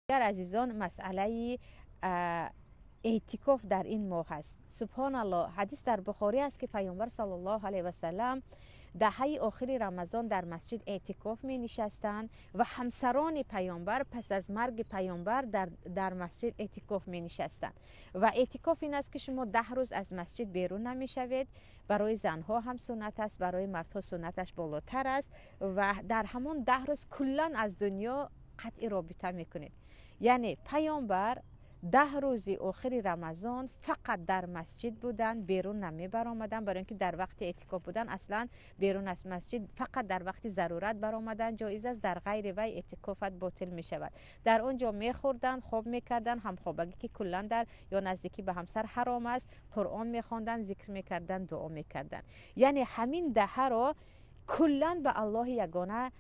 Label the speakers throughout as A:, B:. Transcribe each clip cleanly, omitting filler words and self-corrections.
A: Дигар, азизон, масъалаи эътикоф дар ин моҳ аст. Субҳоналлоҳ, ҳадис дар Бухорӣ аст, ки Паёмбар саллаллоҳу алайҳи васалам даҳаи охири Рамазон дар масҷид эътикоф менишастанд ва ҳамсарони Паёмбар пас аз марги Паёмбар дар масҷид эътикоф менишастанд. Ва эътикоф ин аст, ки шумо 10 рӯз аз масҷид берун намешавед. Барои занҳо ҳам суннат аст, барои мардҳо суннаташ болотар аст ва дар ҳамон 10 рӯз куллан аз дунё қатъи робита мекунед. Яъне Паёмбар 10 рӯзи охири Рамазон фақат дар масҷид буданд, берун намебаромаданд, барои ин ки дар вақти эътикоф будан аслан берун аз масҷид фақат дар вақти зарурат баромадан ҷоиз аст, дар ғайри вай эътикофат ботил мешавад. Дар он ҷо мехӯрданд, хоб мекарданд, ҳамхобагӣ ки куллан дар ё наздикӣ ба ҳамсар ҳаром аст, Қуръон мехонданд, зикр мекарданд, дуо мекарданд. Яъне ҳамин даҳаро куллан ба Аллоҳи ягона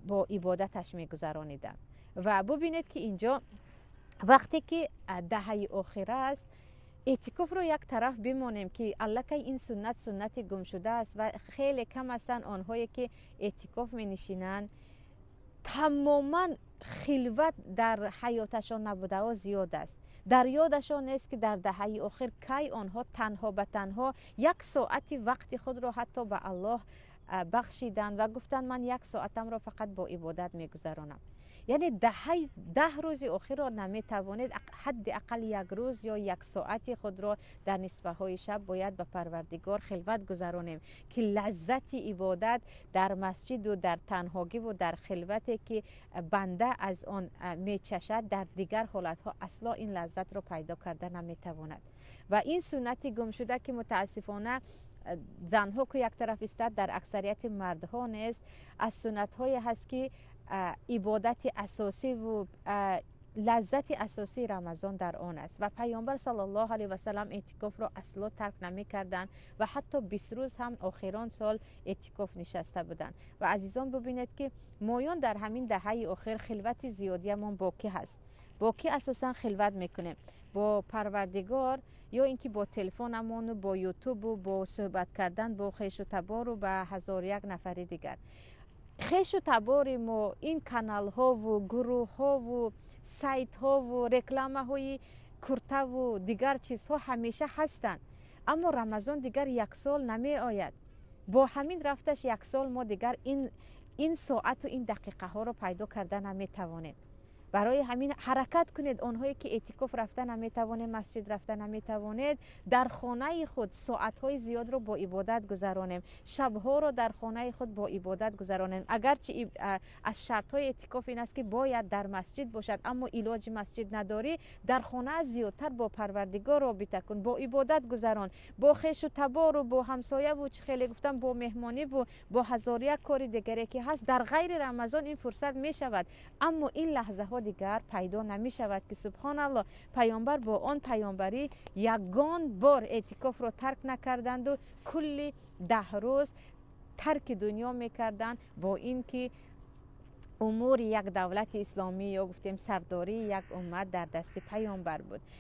A: бо ибодаташ мегузарониданд. Ва бубинед, ки инҷо вақте ки даҳаи охира аст, эътикофро як тараф бимонем, ки аллакай ин суннат суннати гумшуда аст ва хеле кам ҳастанд онҳое, ки эътикоф менишинанд. Тамоман хилват дар ҳаёташон набудао зиёд аст. Дар ёдашон нест, ки дар даҳаи охир кай онҳо танҳо ба танҳо як соати вақти худро ҳатто ба Аллоҳ бахшиданд ва гуфтанд: «Ман як соатамро фақат бо ибодат мегузаронам». Яъне даҳаи 10 рӯзи охирро наметавонед, ҳадди ақал як рӯз ё як соати худро дар нисфаҳои шаб бояд ба Парвардигор хилват гузаронем, ки лаззати ибодат дар масҷиду дар танҳогиву дар хилвате, ки банда аз он мечашад, дар дигар ҳолатҳо асло ин лаззатро пайдо карда наметавонад. Ва ин суннати гумшуда, ки мутаассифона занҳо ку як тараф истад, дар аксарияти мардҳо нест, аз суннатҳое ҳаст, ки ибодати асосиву лаззати асосии Рамазон дар он аст. Ва Паёмбар саллаллоҳу алайҳи васалам эътикофро асло тарк намекарданд ва ҳатто 20 рӯз ҳам охирон сол эътикоф нишаста буданд. Ва, азизон, бубинед, ки моён дар ҳамин даҳаи охир хилвати зиёдиямон бо кӣ ҳаст? Бо кӣ асосан хилват мекунем? Бо Парвардигор ё ин ки бо телефонамону бо Ютубу бо суҳбат кардан бо хешу табору ба ҳазору як нафари дигар? Хешу табори мо ин каналҳову гурӯҳҳову сайтҳову рекламаҳои куртаву дигар чизҳо ҳамеша ҳастанд. Аммо Рамазон дигар як сол намеояд. Бо ҳамин рафташ як сол мо дигар ин соату ин дақиқаҳоро пайдо карда наметавонем. Барои ҳамин ҳаракат кунед. Онҳое, ки эътикоф рафта наметавонед, масҷид рафта наметавонед, дар хонаи худ соатҳои зиёдро бо ибодат гузаронем, шабҳоро дар хонаи худ бо ибодат гузаронем. Агарчи аз шартҳои эътикоф ин аст, ки бояд дар масҷид бошад, аммо илоҷи масҷид надорӣ, дар хона зиёдтар бо Парвардигор робита кун, бо ибодат гузарон, бо хешу табору бо ҳамсояву, чӣ хеле гуфтам, бо меҳмониву бо ҳазору як кори дигаре, ки ҳаст. Дар ғайри Рамазон ин фурсат мешавад, аммо ин лаҳзаҳо дигар пайдо намешавад, ки субҳоналло, Паёмбар бо он паёмбарӣ ягон бор эътикофро тарк накарданду кулли 10 рӯз тарки дунё мекарданд, бо ин ки умури як давлати исломӣ ё гуфтем сардории як уммат дар дасти Паёмбар буд.